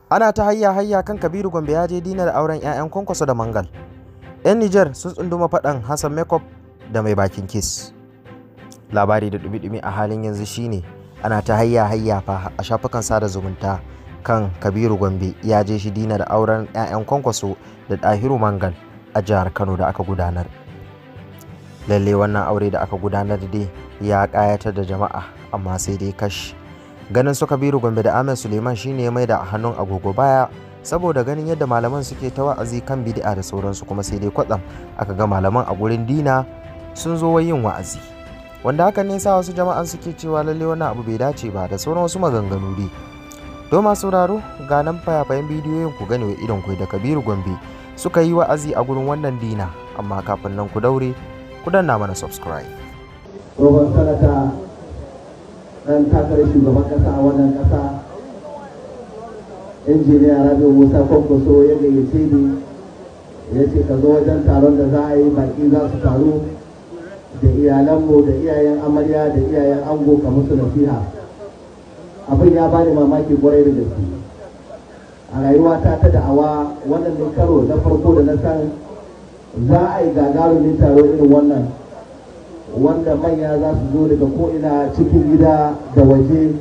Ana ta hayya hayya kan Kabiru Gombe ya je dinar auren 'ya'yan Kwankwaso da Mangal. 'Yan Nijar sun tsunduma faɗan Hassan Makeup da Mai Bakin Kiss. Labari da ɗumi-ɗumi a halin yanzu shine ana ta hayya hayya fa a shafukan sada zumunta kan Kabiru Gombe ya je shi dinar auren 'ya'yan Kwankwaso da Dahiru Mangal a jihar Kano da aka gudanar. Lalle wannan aure da aka gudanar dai ya ƙayatar da jama'a, amma sai dai kash. Ganin su Kabiru Gombe da Ahmed Suleiman shine ya maida hannun agogo baya, saboda ganin yadda malaman suke ta wa'azi kan bid'a da sauransu, kuma sai dai kwatsam aka ga malaman a gurin dina sun zo wai yin wa'azi. Wanda hakan ne sa wasu jama'an suke cewa lalle wannan abu bai dace ba da sauran wasu maganganu dai. Don masu sauraro, ga nan fayafayen bidiyoyin ku gane wa idon ku da Kabiru Gombe suka yi wa'azi a gurin wannan dina, amma kafin nan ku daure ku danna mana subscribe. Tsohon sanata, ɗan takarar shugaban ƙasa a wannan ƙasa, Injiniya Rabiu Musa Kwankwaso, ya gayyace ni, ya ce ka zo wajen taron da za a yi, baƙi za su taru da iyalanmu da iyayen amarya da iyayen ango, ka musu nasiha. Abin ya bani mamaki kwarai da gaske. A rayuwata ta da'awa, wannan ne karo na farko da na san za a yi gagarumin taro irin wannan, wanda manya za su zo daga ko'ina cikin gida da waje,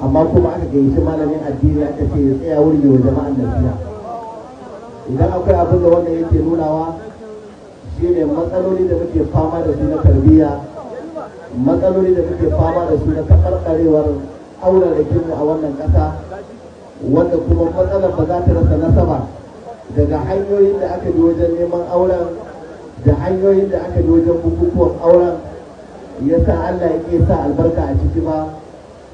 amma kuma aka gayyaci malamin addini, aka ce ya tsaya wurin wa jama'an nasiha. Idan akwai abin da wannan yake nunawa, shine matsaloli da muke fama da su na tarbiyya, matsaloli da muke fama da su na taɓarɓarewar aurarrakinmu a wannan ƙasa, wanda kuma matsalar ba za ta rasa nasaba daga hanyoyin da aka bi wajen neman auren da hanyoyin da aka bi wajen bukukuwan auren, ya sa Allah ya ke sa albarka a ciki ba.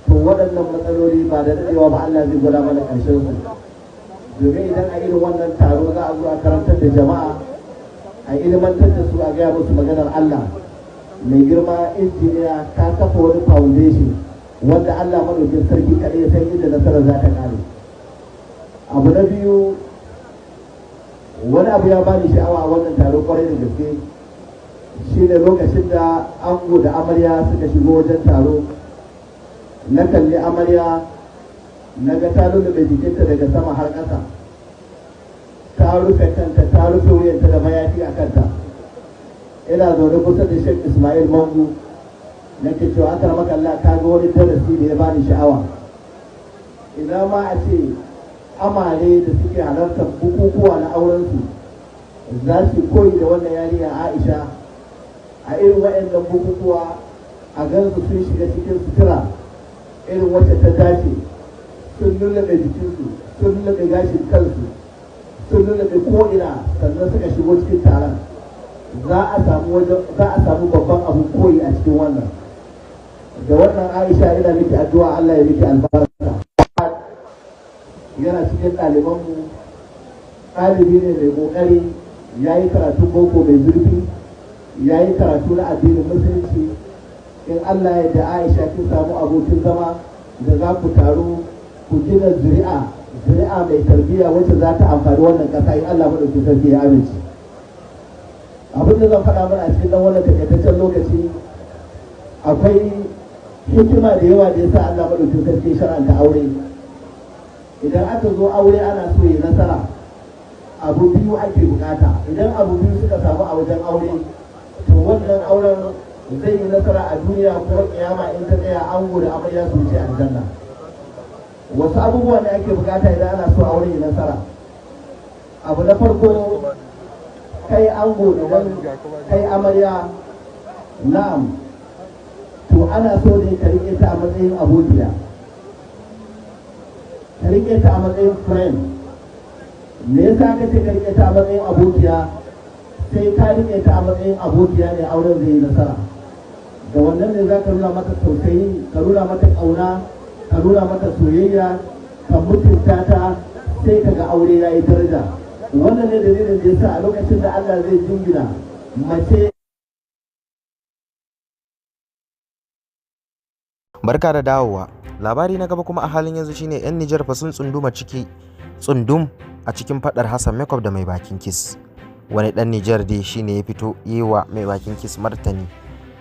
To, waɗannan matsaloli ba da daɗewa ba Allah zai gwada mana ƙarshen su, domin idan a irin wannan taro za a zo a karantar da jama'a, a ilimantar da su, a gaya musu maganar Allah, mai girma injiniya, ka kafa wani foundation wanda Allah maɗaukin sarki kaɗai ya san inda nasarar za ta ƙare. Abu na biyu, wani abu ya bani sha'awa a wannan taro kwarai da gaske, shine lokacin da ango da amarya suka shigo wajen taro, na kalli amarya, na ga ta lullube jikinta daga sama har ƙasa, ta rufe kanta, ta rufe wuyanta da mayafi a kanta. Ina zaune kusa da Sheikh Ismail Mangu, nake cewa, "Aka maka Allah, ka ga wani darasi da ya bani sha'awa. Ina ma a ce amare da suke halartar bukukuwa na aurensu za su koyi da wannan yarinya Aisha, a irin waɗannan bukukuwa a gansu sun shiga cikin sutura irin wacce ta dace, sun lullube jikinsu, sun lullube gashin kansu, sun lullube ko'ina, sannan suka shigo cikin taron. Za a samu babban abu koyi a cikin wannan." Da wannan, Aisha, ina miki addu'a, Allah ya miki albarka. Yana cikin ɗalibanmu, ɗalibi ne mai ƙoƙari, ya yi karatun boko mai zurfi, ya yi karatu na addinin Musulunci. In Allah ya da, Aisha, kin samu abokin zama da za ku taru ku gina zuri'a, zuri'a mai tarbiyya wacce za ta amfani wannan ƙasa, in Allah maɗaukin sarki ya amince. Abin da zan faɗa mana a cikin ɗan wannan takaitaccen lokaci, akwai hikima da yawa da ya sa Allah maɗaukin sarki shar'anta aure. Idan aka zo aure ana so ya nasara, abu biyu ake bukata. Idan abu biyu suka samu a wajen aure, to wannan auren zai yi nasara a duniya, kuma kiyama in ta tsaya, ango da amarya su wuce aljanna. Wasu abubuwa ne ake bukata idan ana so aure ya nasara? Abu na farko, kai ango, idan kai amarya, na'am, to ana so ne ka rike ta a matsayin abokiya, ka rike ta a matsayin friend. Me yasa ka ce ka rike ta a matsayin abokiya? Sai ka rike ta a matsayin abokiya ne auren zai yi nasara. Da wannan ne za ka nuna mata tausayi, ka nuna mata ƙauna, ka nuna mata soyayya, ka mutunta ta, sai ka ga aure ya yi daraja. Wannan ne dalilin da yasa a lokacin da Allah zai jingina mace Barka da dawowa. Labari na gaba kuma a halin yanzu shine 'yan Nijar fa sun tsunduma ciki tsundum a cikin fadar Hassan Makeup da Mai Bakin Kiss. Wani dan Nijar dai shine ya fito yi wa Mai Bakin Kiss martani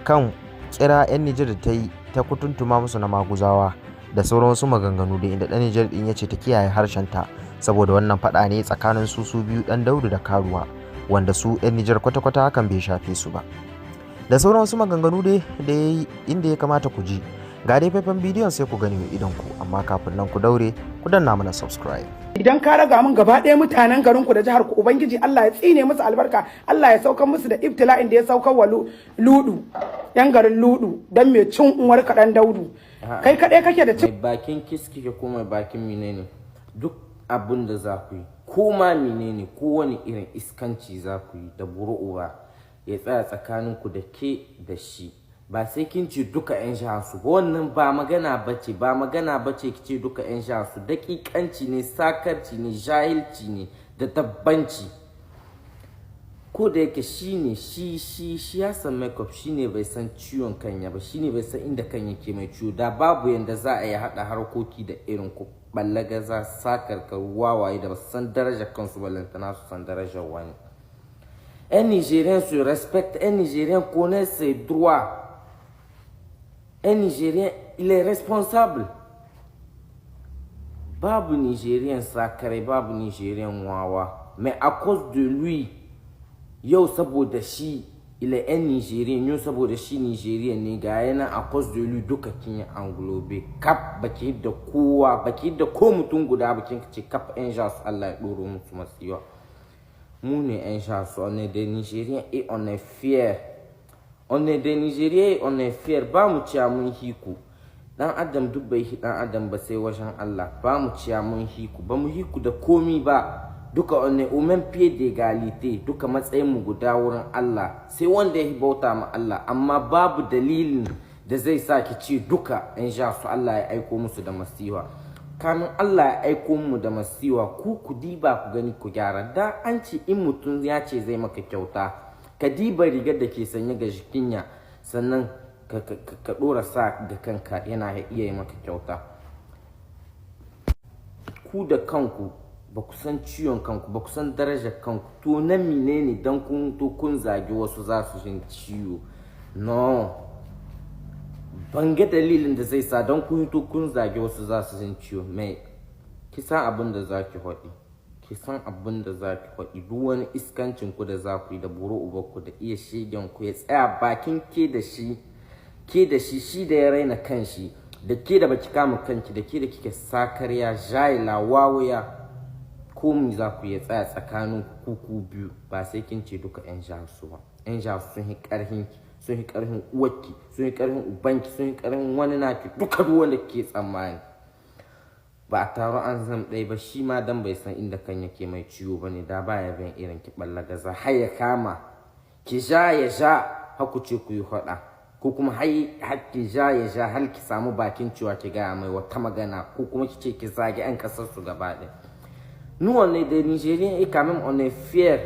kan kira 'yan Nijar da ta yi ta kutuntuma musu na maguzawa. Da sauran wasu maganganu da inda ɗan Nijar ɗin ya ce ta kiyaye harshenta, saboda wannan faɗa ne tsakanin su su biyu, ɗan Daudu da karuwa, wanda su 'yan Nijar kwata-kwata hakan bai shafe su ba. Da sauran wasu maganganu dai da ya yi, inda ya kamata ku ji. Ga dai faifan bidiyon, sai ku gani wa idon ku, amma kafin nan ku daure ku danna mana subscribe. Idan ka raga min gaba ɗaya mutanen garin ku da jihar ku, Ubangiji Allah ya tsine musu albarka, Allah ya saukar musu da ibtila'in da ya saukar wa Ludu, yan garin Ludu, dan mai cin uwar ka dan Daudu. Kai kaɗai kake da cin Mai bakin kiski ko mai bakin menene, duk abin da za ku yi, ko ma menene, ko wani irin iskanci za ku yi da buru'uwa, ya tsaya tsakaninku da ke da shi. Ba sai kin ce duka 'yan jihar su ba. Wannan ba magana bace, ba magana bace. Ki ce duka 'yan jihar su, daƙiƙanci ne, sakarci ne, jahilci ne da dabbanci. Ko da yake shi ne shi Hassan Makeup, shi ne bai san ciwon kanya ba, shi ne bai san inda kan yake mai ciwo. Da babu yanda za a yi haɗa harkoki da irin ku ballagaza, sakarkar, wawaye da ba su san darajar kansu, ballantana su san darajar wani. Un Nigérien se respecte, un Nigérien connaît ses droits. Un Nigérien, il est responsable. Babu Nigérien sakare, babu Nigérien wawa. Mais à cause de lui, yau saboda shi, il est un Nigérien, yau saboda shi Nigérien ne, ga yana à cause de lui duka kin yi englober. Kap baki da kowa, baki da ko mutum guda bakin ce kap 'yan jihar su Allah ya ɗoro musu masiwa. Mu ne 'yan jihar su, on est des Nigériens et on est fiers. On est des Nigériens et on est fiers. Ba mu ciya mun hiku. Dan Adam duk bai hi dan Adam ba sai wajen Allah. Ba mu ciya mun hiku, ba mu hiku da komi ba. Duka on est au même pied d'égalité, duka matsayin mu guda wurin Allah, sai wanda ya bauta ma Allah. Amma babu dalilin da zai sa ki ce duka 'yan jihar su Allah ya aiko musu da masiwa. Kamin Allah ya aiko mu da masiwa, ku ku diba ku gani, ku gyara. Da an ce in mutum ya ce zai maka kyauta, ka diba rigar da ke sanye ga jikinya, sannan ka dora sa ga kanka yana iya yi maka kyauta. Ku da kanku ba ku san ciwon kanku ba, ku san darajar kanku. To na menene dan kun to kun zagi wasu za su jin ciwo? No, ban ga dalilin da zai sa don kun to kun zagi wasu za su jin ciwo. Mai ki san abin da za ki faɗi, ki san abin da za ki faɗi. Duk wani iskancin ku da za ku yi da buru uba ku da iya shegen ku, ya tsaya bakin ke da shi, ke da shi, shi da ya raina kanshi, da ke da baki kama kanki, da ke da kike sakarya, jahila, wawuya, ko mu za ku iya tsaya tsakanin kuku biyu. Ba sai kin ce duka 'yan jihar su ba. 'Yan jihar sun yi karhin ki, sun yi karhin uwarki, sun yi karhin ubanki, sun yi karhin wani naki, duka duk wanda ke tsammani. Ba a taro an zam ɗaya ba. Shi ma dan bai san inda kan yake mai ciwo ba ne, da baya bin irin ki gaza har ya kama ki ja ya ja, haku ce ku yi faɗa, ko kuma har ki ja ya ja, har ki samu bakin cewa ki gaya mai wata magana, ko kuma ki ce ki zagi 'yan kasar su gaba ɗaya. Nous, on est des Nigériens et quand même on est fiers,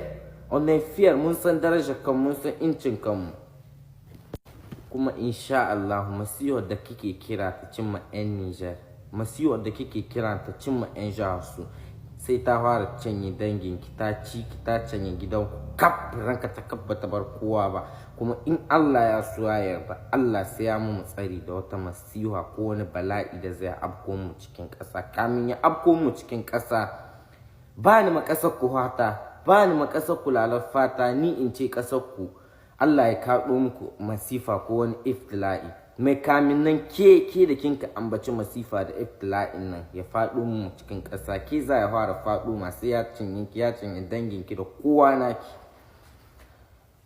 on est fiers. Mun san darajar kan, mun san incin kanmu. Kuma insha Allah, masihar da kike kira ta cimma 'yan Niger, masihar da kike kira ta cimma 'yan jihar su, sai ta fara canye danginki, ta ci ki, ta canye gidanku kaf, ranka ta kaf, ta bar kowa ba. Kuma in Allah ya so ya yarda, Allah sai ya mu tsari da wata masiha ko wani bala'i da zai afko mu cikin ƙasa. Kamin ya afko mu cikin ƙasa, ba ni ma ƙasar ku fata, ba ni ma ƙasar ku lalar fata. Ni in ce ƙasar ku Allah ya kaɗo muku masifa ko wani iftila'i mai, kamin nan ke da kinka ambaci masifa da iftila'in nan ya faɗo mu cikin ƙasa, ke za ya fara faɗo masu, ya cinye ki, ya cinye danginki da kowa naki.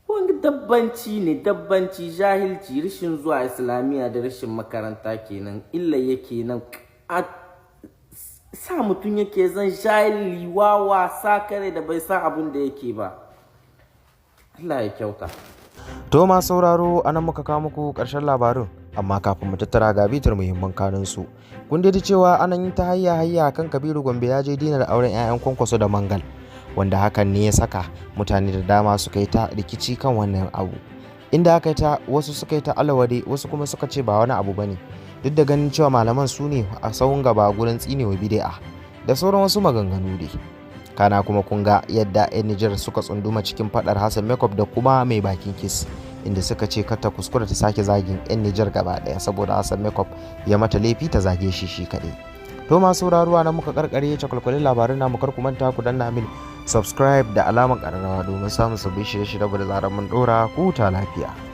Wani dabbanci ne, dabbanci, jahilci, rashin zuwa Islamiyya da rashin makaranta kenan. Illa yake nan a sa mutum yake zan jahili, wawa, sakare da bai san abin da yake ba. Allah ya kyauta. To ma sauraro, anan muka kawo muku ƙarshen labarin, amma kafin mu tattara, ga bitar muhimman kanun su. Kun dai cewa anan yi ta hayya hayya kan Kabiru Gombe ya je dinar auren 'ya'yan Kwankwaso da Mangal, wanda hakan ne ya saka mutane da dama suka yi ta rikici kan wannan abu. Inda aka yi ta wasu suka yi ta alawade, wasu kuma suka ce ba wani abu bane. Duk da ganin cewa malaman su ne a sahun gaba gurin tsinewa bid'a da sauran wasu maganganu dai. Kana kuma kun ga yadda 'yan Nijar suka tsunduma cikin fadar Hassan Makeup da kuma mai bakin kiss. Inda suka ce kar ta kuskura ta sake zagin 'yan Nijar gaba ɗaya, saboda Hassan Makeup ya mata laifi ta zage shi shi kaɗai. To masu sauraro, nan muka karkare cakwalkwalin labarin namu. Kar ku manta ku danna min subscribe da alamar ƙararrawa domin samun sabbin shirye-shirye da zarar mun ɗora. Ku huta lafiya.